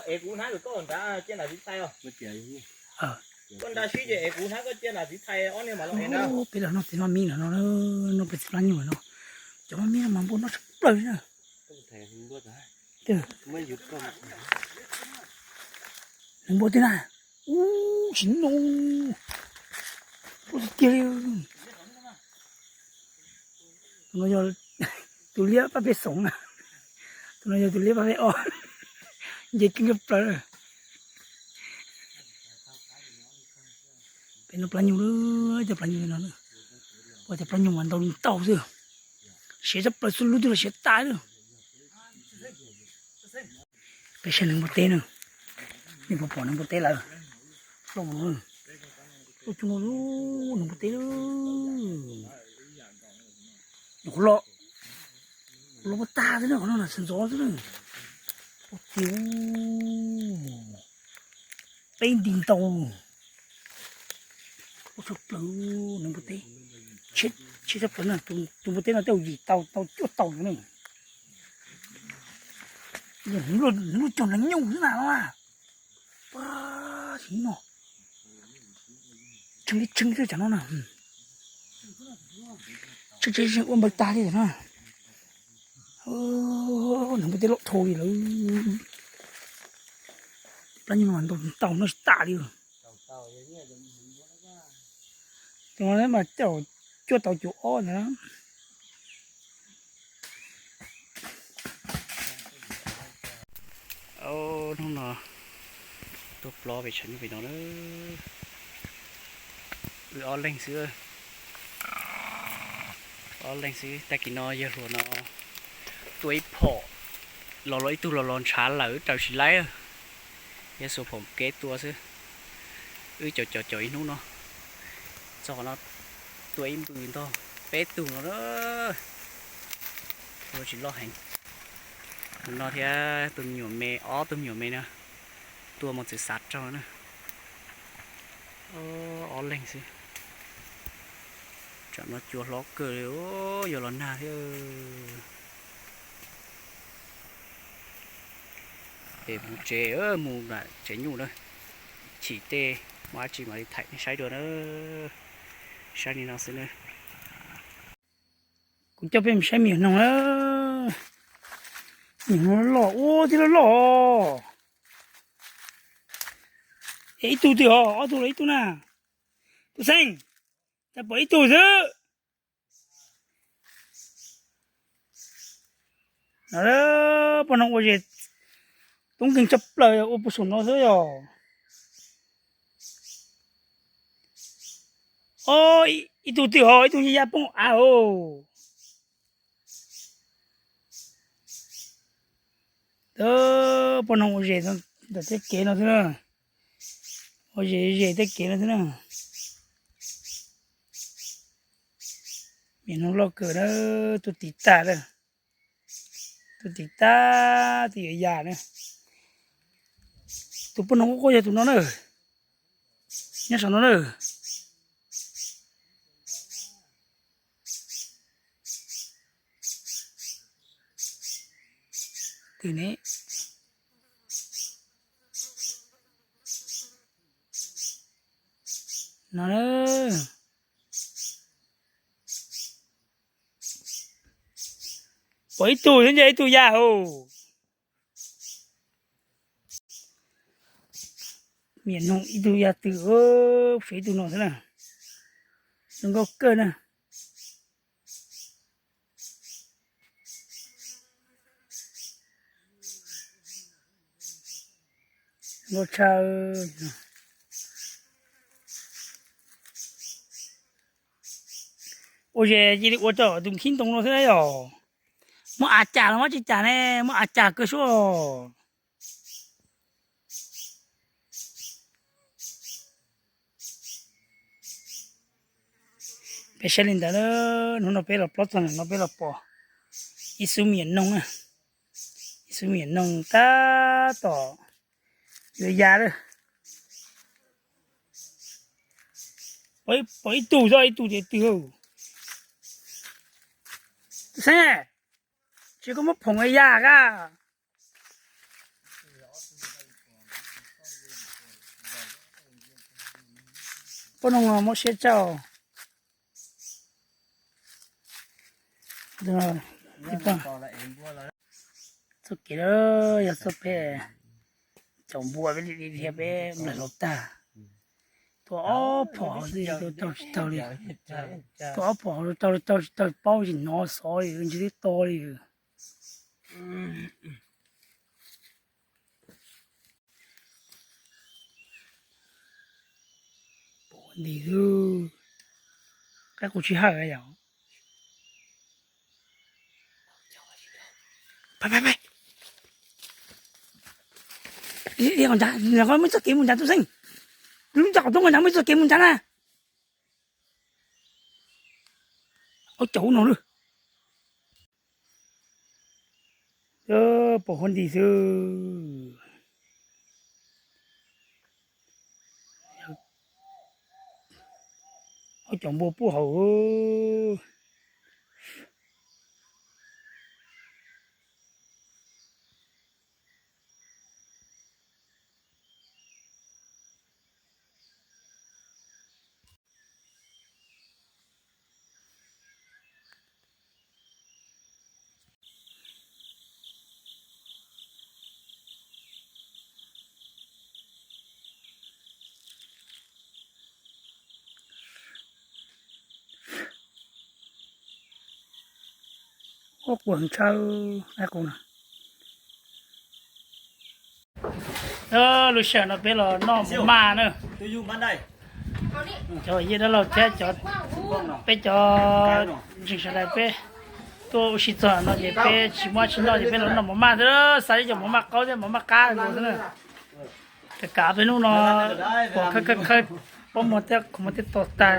Es kuv hnab rau koj nrad cia nram txiv thais os. Koj nrad sib ces es kuv hnab koj cia nram txiv thais ob niag mas los es na. Peb los noj txiv maj mib no no, noj peb txiv plab nyuj no. Cov maj mib no mas npua noj tshaj plaws na. Nws npua tej na. Ub, tsis no. Npua tiag tiag li. Tus no yog tus liab pab peb xoom na. Tus no yog tus liab pab peb ob. Nce keeb tshaj plaws. Peb noj plab nyuj lawm, cov plab nyuj no, ua cov plab nyuj mas ntau li ntau xwb. Siav tshaj plaws xwb, lub twg los siav tas lawm. Peb saib neeg npua teb na, nej puas pom neeg npua teb lawm? Loj, loj coob, neeg npua teb lawm. Nyuam qhuav los, los puas tag xwb na, qhov no na sawv ntxov xwb na. Ua tiag, peb nti ntau. Ua tshaj plaws neeg npua teb, tshiab tshaj plaws na. Tus npua teb no tej zaum yim tau, tau cuaj tau na. Nws luaj cog nrees nyuj xwb na no. Pab tsis no, tshee li tshee xwb tsam no na. Tshee tshee ua npaws tag li na. Neeg npua teb loj dhau li lawm. Plab nyuj mas ntau ntau noj tsis tas li. Tus no mas cuaj tau cuv ob ntawd. Hnub no tuaj plob pem tshav nyuj pem no na. Wb ob leeg xwb, ob leeg xwb. Tag kis no yawg hluas no tua ib phom los los ib tug los los ntshav lawm raws tsis laib. Yawg xuas phom kev tua xwb. Wb cov cov cov ib hnub no txog qhov no tua ib npws ntog peb tug no na. Tua tsis loj heev. Tus no thiab tus me nyuam me, ob tug me nyuam me na, tua mos txwv xav raug na. Ob leeg xwb. Tsam no cua hlob kawg li, yuav los nag thiab. Es mus tsev, mus tsev nyuj na. Chim tej muaj dab tsi mam li thaij nej saib dua na. Saib li no xwb na. Kuv coj peb mus saib me nyuam noog na. Me nyuam noog loj, ua tib loj loj. Es ib tug twg os, ob tug los ib tug na? Tus xeeb, cas pom ib tug xwb. No, poj noog ua zes tub nkeeg tshaj plaws ua puag saum no xwb yog. Ib tug twg ho, ib tug ya poob av os. Poj noog ua zes ntawm tej kev no xwb na. Ua zes zes tej kev no xwb na. Me noog loj kawg na, tuaj tiv tag lawm. Tuaj tiv tag twb yuav ya na. Tus poj noog quaj quaj yog tus no na. Nyob saum no na. Twg ne? No na. Pom ib tug thiab ntshe ib tug ya hauv. Me noog ib tug ya twg, ib tug no xwb na. Zoo nkauj kawg na. Nkauj tshaj. Ua zes cia li ua rau tus khib ntoo no xwb na yog. Muab av cas los muab tsis cas ne, muab av cas kawg suab. Peb saib li ntawd, hnub no peb los plob txog no peb los pom ib xub me nyuam noog na, ib xub me nyuam noog tab tom yuav ya lawm. Pom ib tug xwb, ib tug ces twg? Xeeb, tsis koj muab phoom ya ka. Poj noog muab siab tsaug. Txoj kev lawm yog txoj peb caum npua peb li dhia peb nplaig hluav tag. Tua ob phom hauv xwb tua tsis tau li. Tua ob phom hauv tau li tau tsis tau paub tsis hnov xov li ntshe twb to li. Nti xwb, qab qus tsis hawm yom. Muaj txoj kev mus nrad tub xeeb, lub ncauj qaum tub nrad muaj txoj kev mus nrad na. Ua caum no lawm. Pom huab nti xwb. Ob cov npua pub hauv. Ua quas ntshaw qus no. Lub sij hawm no peb los noj mov maj na. Cov yeej dab laug thiab cov, peb cov ntseeg sawv daws peb tuaj ua si txog no ces peb tsis muaj tsis noj ces peb los noj mov maj xwb, xav ib co mov maj qaub thiab mov maj qab xwb na. Kav kav peb hnub no pom khawb khawb khawb, paub muag thiab qhov muag thiab to tag.